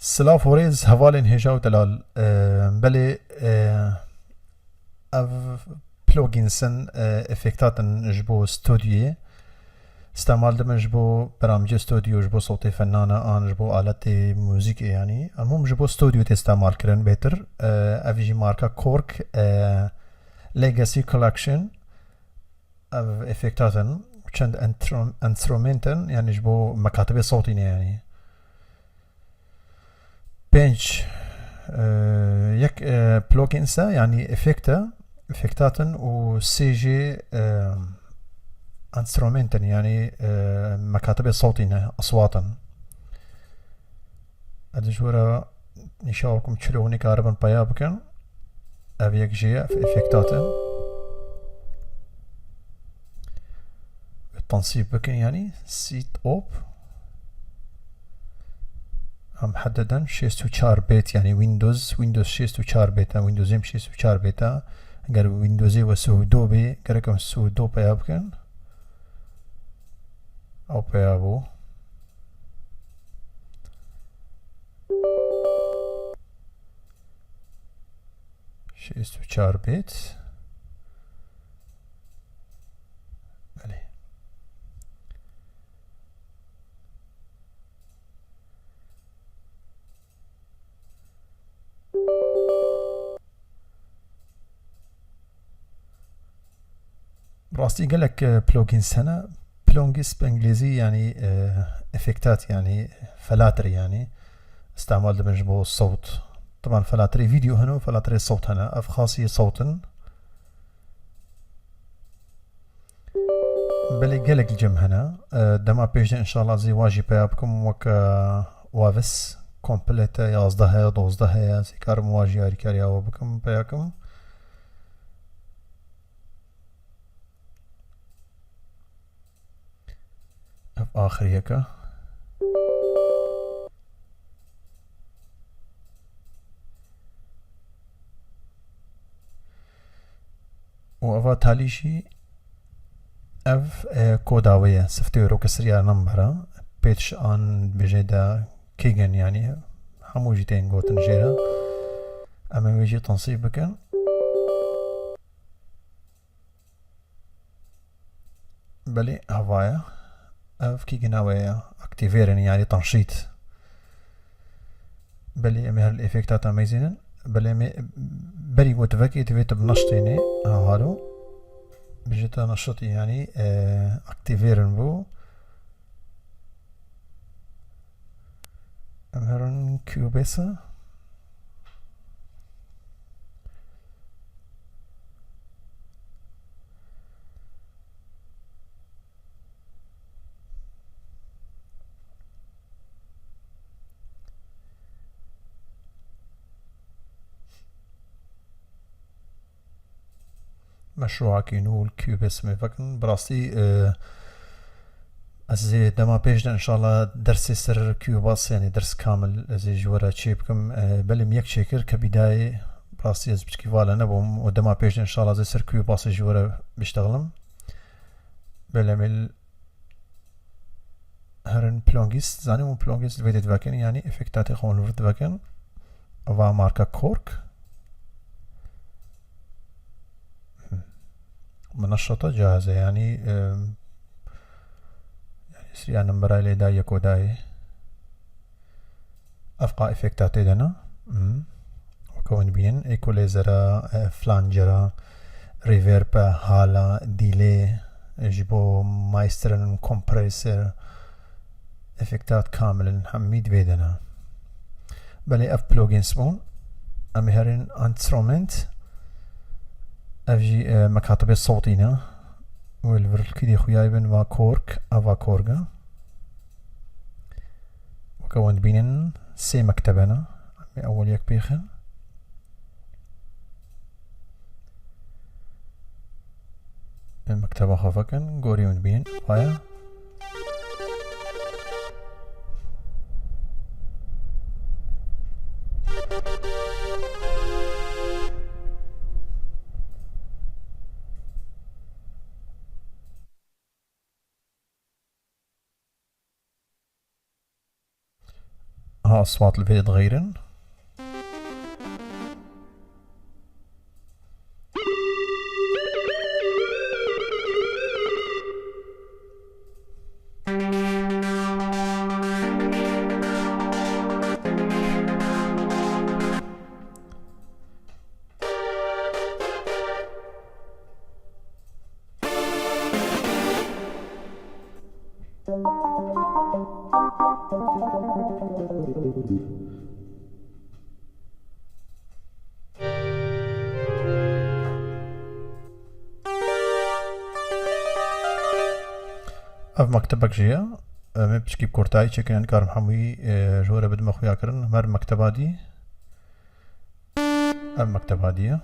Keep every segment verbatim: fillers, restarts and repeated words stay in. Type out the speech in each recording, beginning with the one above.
Silav û rêz hevalên hêja û delal. Ee, belê, ee, ev plugins in, ee, efektat in ji bo studyoyê. Îstemal dibin ji bo beramcê studyo, ji bo sewtê fenana an ji bo aletê muzîkê yanî. Em hûn ji bo studyo tê îstemal kirin bêtir. Ee, ev jî marka Korg, ee, Legacy Collection. Ev efektat in, çend entro-, enstrumenten, yanî ji bo mekatibê sewtî ne yanî. Pênc, e, yek, e, plugins e, yanî efekt e, efektat in û sê jî, e, enstrumenten, yanî, e, mekatibê sewtî ne, eswat in. Ez ji we re nîşan bikim, çilo hûn ê karibin peya bikin. Ev yek jê ye, ev efektat e. Tensîb bikin, yanî setup. Em hededen şêst û çar bit, yanî Windows, Windows şêst û çar bit e, Windowsê em şêst û çar bit e. Eger Windowsê we sudo bê, gerek em sudo peya bikin. Ew peya bû. Şêst û çar bit. Belê. Rastî gelek, e, plugins hene. Plugins bi îngilîzî, yanî, e, efektat, yanî felatirî, yanî îstemal dibin ji bo sewt. Taban felatirê vîdeo hene û felatirê sewt hene. Ev xasî sewt in. Belê gelek li cem hene. E, dema pêş de înşallah zê wa jî peya bikim wek, e, Waves komplete yazdeh heye, dozdeh heye. Zê karim wa jî harîkariya we bikim, peya kim. Ev axiriyeke. Û eva talî jî ev, e, koda wê ye. Sifte wê roke siriya nambera. Pêç an bêje de kêgen, yanî hemû jî tên gotin jê re. Em ê wê jî tensîb bikin. Belê, hevaya. Ev kî gina we ya? Aktivêrin, yanî tanşît. Belê, em ê her li efektata meyzînin. Belê, em ê berî ku tu vekî, divê tu binaştênê. Ha, halo. Bijita naşitî, yanî, e, aktivêrin bû. Em herin Cubase. Meşrûakî nû li Cubase me vekin. Bi rastî, e, ez ê dema pêş de înşallah dersê ser Cubase, yanî ders kamil ez ê ji we re çê bikim. E, belê min yek çêkir ke bîdayê, bi rastî ez piçkî vala nebûm û dema pêş de înşallah ez ê ser Cubase jî we re biştexlim. Belê min Herin plugins, zanî hûn plugins li vê dê divekin, yanî efektatê xwe hûn li vir divekin. Va marka Korg. Min neşata cihazê, yanî, em, yanî siriya nimberayê lê da yek û dayê. Ev qa efekta tê de ne. Hmm. Weke hûn dibînin, equalizer e, e, flanger e, reverb e, hala, delay, e, ji bo masterin, compressor, efektat kamil in, hemî di vê de ne. Belê ev plugins bûn. Em ê herin instrument. Ev jî, e, mekatibê sewtî ne. Wê li vir kîdê xuyayê bin va Korg, eva Korg e. Weke hûn dibînin sê mektebe ne. Em ê ewil yek pêxin. Em mekteba xwe vekin, gorî hûn dibînin. Vaya. Ha, eswat li vê dixeyrin. Ev mektebek jî ye. Em ê piçkî bi kurtayî çêkin, nikarim hemûyî, e, ji we re bidime xuyakirin. Her mekteba dî. Ev mekteba dî ye.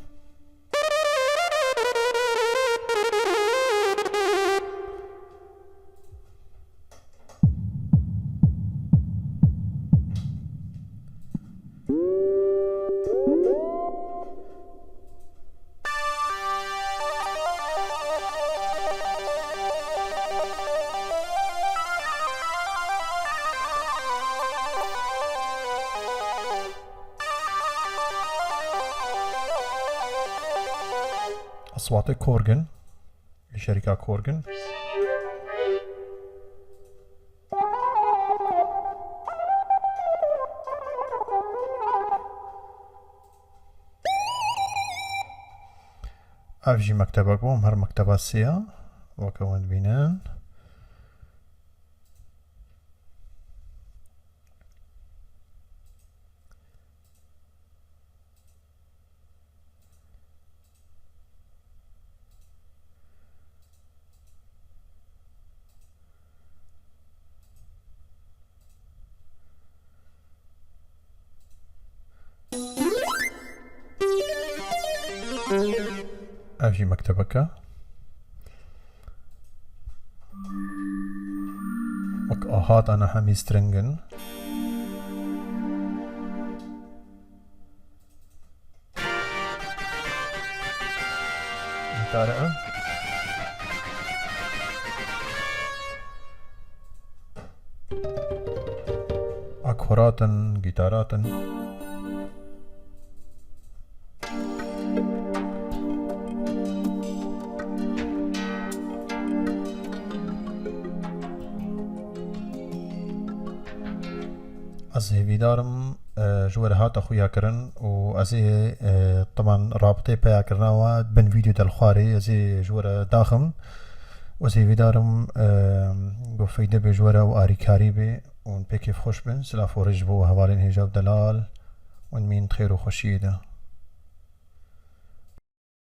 Eswatê Korgin, şerîka Korgin. Ev jî mektebek bû, em her mekteba sê ya, weke hûn dibînin. Ev jî mektebek e. Wek ahat ana hemî string in. Gîtare ev. Akoratin, gîtaratin. Ez hêvîdar im, e, ji we re hate xuya kirin û ez ê, e, teman rabitê peya kirina we bin vîdeo de li xwarê ez ê ji we re daxim. Ez hêvîdar im, e, ku feyde bê ji we re û arîkarî bê û hûn pê kêfxweş bin. Silav û rêz ji bo hevalên hêja û delal û hûn mîn di xêr û xweşiyê de.